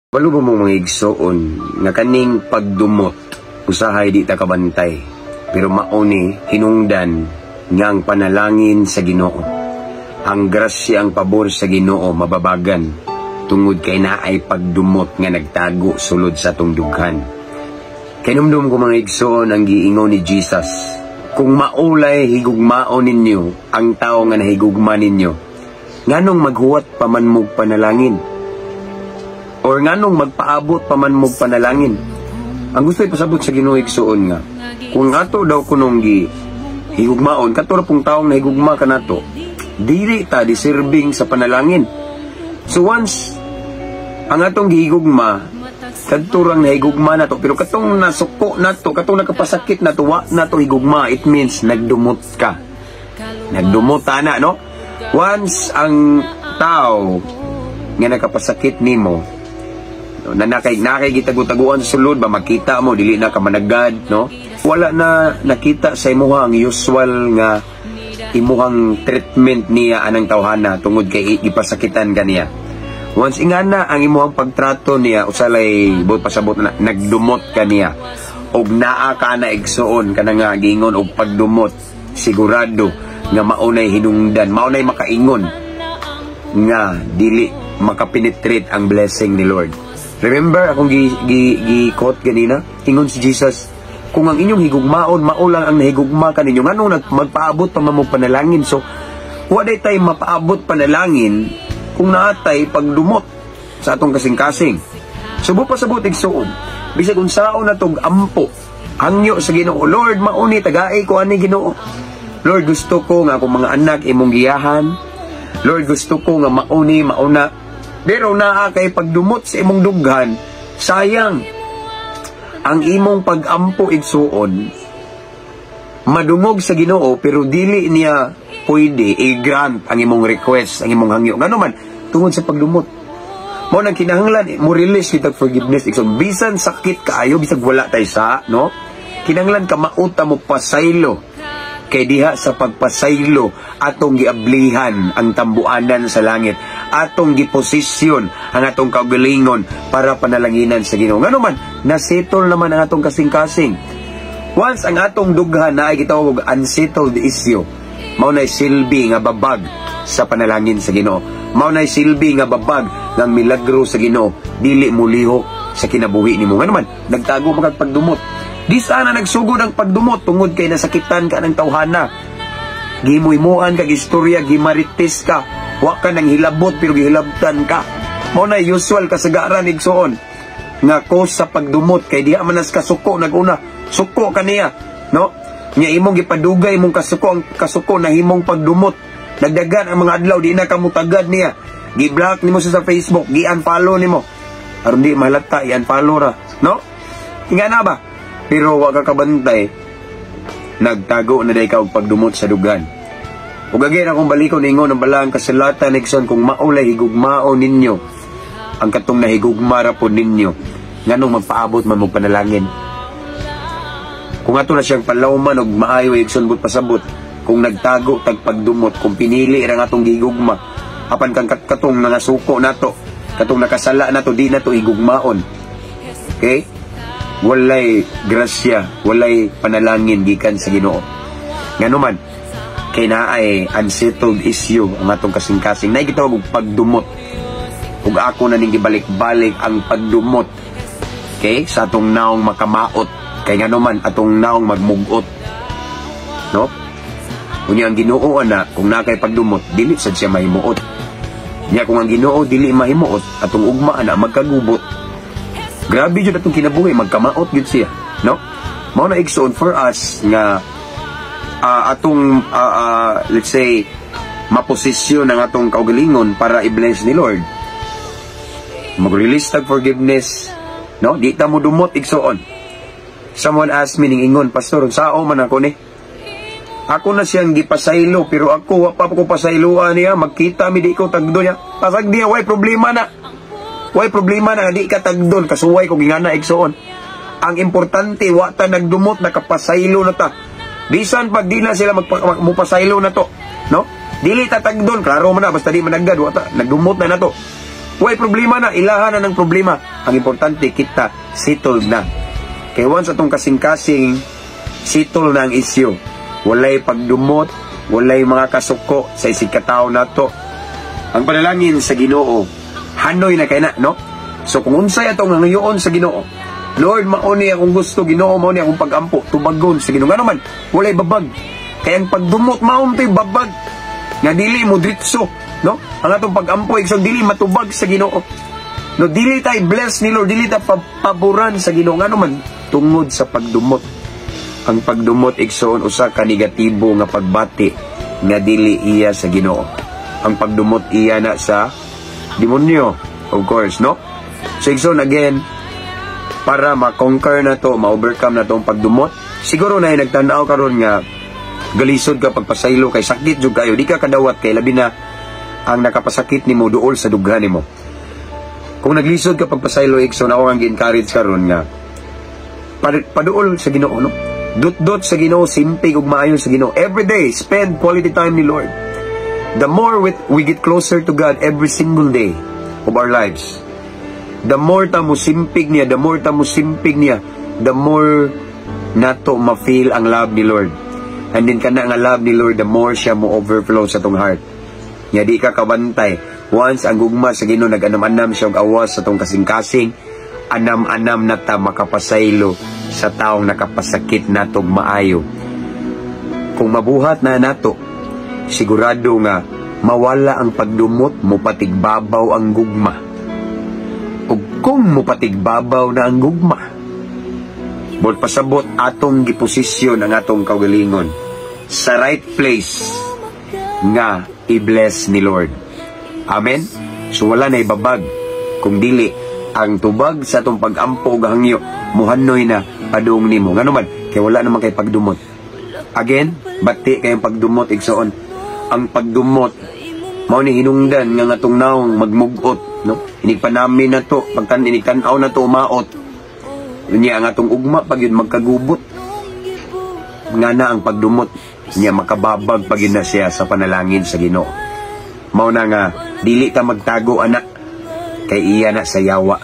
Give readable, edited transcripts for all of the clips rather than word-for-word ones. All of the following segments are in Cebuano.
Kabalo ba mo, mga igsoon, nga kaning pagdumot, usahay di ta kabantay, pero mauni hinungdan nga ang panalangin sa Ginoo, ang grasya, ang pabor sa Ginoo mababagan tungod kay naay pagdumot nga nagtago sulod sa atong dughan. Kahinumdom ko, mga igsoon, ang giingon ni Jesus, "Kung maulay higugmaon ninyo ang tao nga nahigugma ninyo, nganong maghuwat pa man mog panalangin? Or nganong magpaabot pa man mog panalangin?" Ang gusto ipasabot sa Ginoo, igsuon, nga kung ato daw kunong gi higugmaon kato ra pong taong nahigugma kanato, dili ta deserving sa panalangin. So once ang atong gihigugma kadto rang nahigugma nato, pero katong nasuko nato, katong nakapasakit nato, wa nato higugma, it means nagdumot ka. Nagdumot ana, no? Once ang tao nga nakapasakit nimo, no, na nakay gitago-taguan sa sulod ba, makita mo dili na ka managad, no? Wala na nakita sa imuha ang usual nga imuhang treatment niya anang tawhana tungod kay gipasakitan ka niya. Once ingana ang imuhang pagtrato niya, usalay buot pasabot na nagdumot ka niya og naa ka na, igsuon, kana nga giingon og pagdumot, sigurado nga maunay hinungdan, maunay makaingon nga dili makapenetrate ang blessing ni Lord. Remember akong gi, gi, gi quote ganina, ingon si Jesus, "Kung ang inyong higugmaon mao lang ang nahigugma kaninyo, nganong magpaabot pa man mo panalangin?" So wa day tay mapaabot panalangin kung naatay pagdumot sa atong kasing-kasing. So buot pasabot, igsuon, bisag unsaon na tog ampo, hangyo sa Ginoo, "Lord, mauni tagai ko ani, Ginoo. Lord, gusto ko nga akong mga anak imong giyahan. Lord, gusto ko nga mauni mauna." Pero naa kay pagdumot sa imong dughan, sayang. Ang imong pagampo, igsuon, madungog sa Ginoo pero dili niya pwede i-grant ang imong request, ang imong hangyo. Ngano man, tungod sa pagdumot. Mao nang kinahanglan mo release kita forgiveness, igsoon. Bisan sakit kaayo, bisag wala tay sa, no? Kinahanglan ka mauta mo pasaylo. Kay diha sa pagpasaylo atong giablihan ang tambuanan sa langit, atong giposisyon ang atong kaugalingon para panalanginan sa Ginoo. Ngano man, nasettle naman ang atong kasing-kasing. Once ang atong dughan na ay gitawag og unsettled issue, mao na silbi nga babag sa panalangin sa Ginoo. Mao na silbi nga babag ng milagro sa Ginoo, dili mulihok sa kinabuhi nimo. Ngano man, nagtago man kag pagdumot. Di sana nagsugod ang pagdumot tungod kay nasakitan ka ng tawhana. Gimuimuan kag istorya, gimarites ka. Wa ka nang hilabot pero gihilabtan ka. Mao na usual kasagaran, igsuon, nga cause sa pagdumot kay diha man nas kasuko naguna. Suko ka niya, no? Nya imong gipadugay imong kasuko, ang kasuko nahimong pagdumot. Nagdagan ang mga adlaw di na ka mutagad niya. Gi-block nimo siya sa Facebook, gi-unfollow nimo. Aron di mahalata, i-unfollow ra, no? Inga na ba? Pero wa ka kabantay, nagtago na day ka og pagdumot sa dughan. Ug again, akong balikon ingon ang balang kasulatan, igsoon, "Kung maulay higugmaon ninyo ang katong nahigugma ra pod ninyo, nganong magpaabot man mo panalangin?" Kung ato na siyang palawman og maayo, igsoon, but pasabot, kung nagtago tag pagdumot, kung pinili ra atong gigugma, apan kang katong nangasuko nato, katong nakasala nato, di nato higugmaon. Okay? Walay grasya, walay panalangin gikan sa Ginoo. Ngano man, kay naay unsettled issue ang atong kasing-kasing. Naay gitawag og pagdumot. Ug ako na ning gibalik-balik ang pagdumot. Okay? Sa atong naong makamaot. Kay ngano man, atong naong magmugot. No? Unya ang Ginoo ana, kung naa kay pagdumot, dili sad siya mahimuot. Nya kung ang Ginoo dili mahimuot, atong ugma ana magkagubot. Grabe jud atong kinabuhi, magkamaot gyud siya, no? Mao na, igsoon, for us nga atong let's say maposisyon ang atong kaugalingon para i-bless ni Lord. Mag-release tag forgiveness, no? Di ta mo dumot, igsoon. Someone asked me ning ingon, "Pastor, sao man ako ni? Ako na siyang gipasaylo pero ako wa pa ko pasayloan niya, magkita mi di ko tagdo niya." Pasag diya, way problema na. Way problema na di ka tagdon, kasuway ko gingana, igsoon. Ang importante wa ta nagdumot, nakapasaylo na ta. Bisan pag di na sila mupasaylo na to, no? Dili ta tagdon, klaro man na basta di managad, wa ta nagdumot na nato. Way problema na, ilahan na ng problema. Ang importante, kita settled na. Kay once atong kasing-kasing settle na ang issue, walay pagdumot, walay mga kasuko sa isig katao nato. Ang panalangin sa Ginoo, hanoy na kay na, no? So kung unsay atong hangayoon sa Ginoo, "Lord, mao ni akong gusto, Ginoo, mao ni akong pagampo," tubagon sa Ginoo. Ngano man, walay babag. Kay ang pagdumot mao to'y babag nga dili mo dritso, no? Ang atong pagampo, igsoon, dili matubag sa Ginoo. No, dili tay bless ni Lord, dili ta paboran sa Ginoo, ngano man, tungod sa pagdumot. Ang pagdumot, igsoon, usa ka negatibo nga pagbati nga dili iya sa Ginoo. Ang pagdumot iya na sa demonyo, of course, no? So igsoon, again, para ma-conquer na to, ma-overcome na to ang pagdumot, siguro na nagtanaw karon nga galisod ka pagpasaylo kay sakit jud kayo, di ka kadawat kay labi na ang nakapasakit nimo duol sa dughan nimo. Kung naglisod ka pagpasaylo, igsoon, ako ang gi-encourage karon nga paduol sa Ginoo, no? Dut-dut sa Ginoo, simpig ug maayo sa Ginoo. Every day, spend quality time ni Lord. The more we get closer to God every single day of our lives, the more ta mo simpig niya, the more ta mo simpig niya, the more nato ma-feel ang love ni Lord. And then kana nga love ni Lord, the more siya mo overflow sa tong heart. Nya di ka kabantay. Once ang gugma sa Ginoo nag-anam-anam siya og awas sa tong kasing-kasing, anam-anam na ta makapasaylo sa taong nakapasakit natog maayo. Kung mabuhat na nato, sigurado nga mawala ang pagdumot, mupatigbabaw ang gugma. Ug kung mupatigbabaw na ang gugma, bot pasabot atong giposisyon ang atong kaugalingon sa right place nga i-bless ni Lord. Amen? So wala na ibabag kung dili ang tubag sa atong pag-ampo ug hangyo muhanoy na padung nimo. Ngano man, kay wala naman kay pagdumot. Again, bati kayong pagdumot, igsoon. Ang pagdumot mao ni hinungdan nga atong naong magmugot, no? Inig panamin na to, pagtan inig tan-aw na to umaot. Unya ang atong ugma pag yun magkagubot. Nga na ang pagdumot niya makababag pag yun na siya sa panalangin sa Ginoo. Mao na nga dili ta magtago anak kay iya na sa yawa.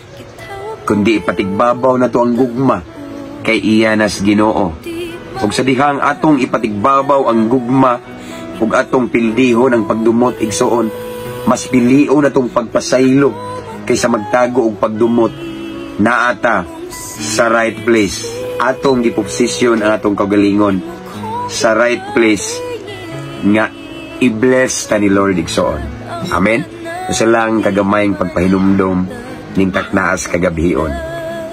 Kundi ipatigbabaw na to ang gugma kay iya na sa Ginoo. Ug sa dihang atong ipatigbabaw ang gugma ug atong pildihon ang pagdumot, igsoon, mas pilion na tong pagpasaylo kaysa magtago og pagdumot. Naata sa right place. Atong giposisyon ang atong kaugalingon sa right place nga i-bless ta ni Lord, igsoon. Amen? Usa lang kagamayng pagpahinumdom ning taknaas kagabhion.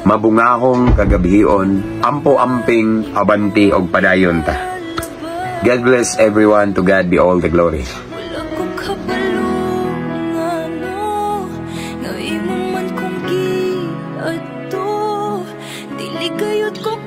Mabungahong kagabhion, ampo-amping, abanti og padayon ta. God bless everyone. To God be all the glory. Wala kong kabalo ngano nga imo man kong giadto. Dili gayud ko.